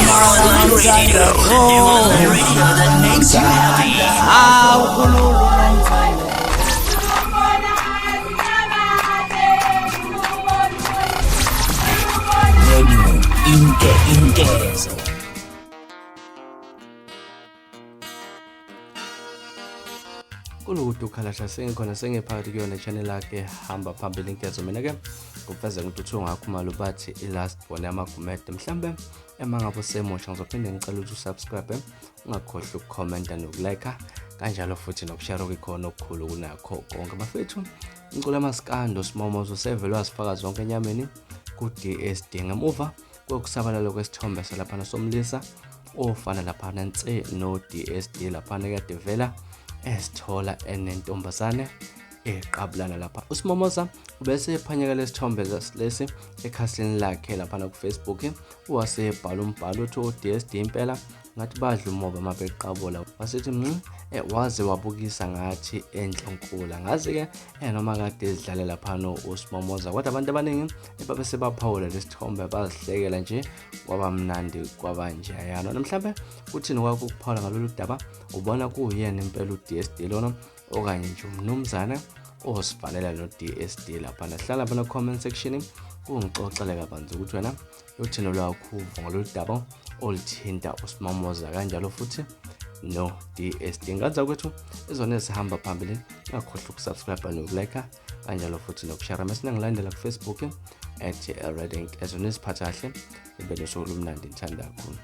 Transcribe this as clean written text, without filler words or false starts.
Your online radio that makes you happy. Hawu khulula nomthandazo. Radio Inke Inkezo. Kulukude ukhalasha sengikhona sengiphakathi kuyona channel yakhe hamba phambili inkezo. Mina-ke ngokuveza ngintuthuko ngakhumalo bathi i-last born yamagumede. Mhlambe ema ngabe usemusha ngizophinde ngicela ukuthi usubscribe, ungakhohlwa ukukhomenta nokulike, kanjalo futhi nokushare okukhona okukhulu kunakho konke. Bafethu, umculo amaskando simomozo sevele wasifaka zonke enyameni ku-DSD ngemuva kokusabalala kwesithombe salaphana somlisa ofana laphana nse no-DSD laphana kade vela esithola enentombazane eqabulana lapha. Usimomoza ubese ephanyeka lesithombe lesi ekhasini lakhe laphana ku-Facebook, wasebhala umbhalo othi o-DSD impela ngathi badla umoba uma beqabula, wasithi waze wabukisa ngathi enhlonkula. Ngazi-ke noma kade ezidlale laphana usimomoza, kodwa abantu abaningi babe sebaphawula lesithombe bazihlekela nje, kwaba mnandi kwaba njeyana. Mhlawumbe kuthini kwakho ukuphawula ngalolu daba? Ubona kuwuyena impela u-DSD lona okanye nje umnumzane osifanela no-DSD laphana? Hlala lapha comment section kungixoxele kabanzi ukuthi wena luthini lwakho uvo ngalolu daba oluthinta usimamoza kanjalo futhi no DSD. Ngaza kwethu izona ezihamba phambili, ungakhohlwa ukusubscribe nokulike kanjalo futhi nokushare. Mase nangilandela ku-Facebook at Red Ink. Ezona eziphatha kahle, ibe nosuku olumnandi, ngithanda kakhulu.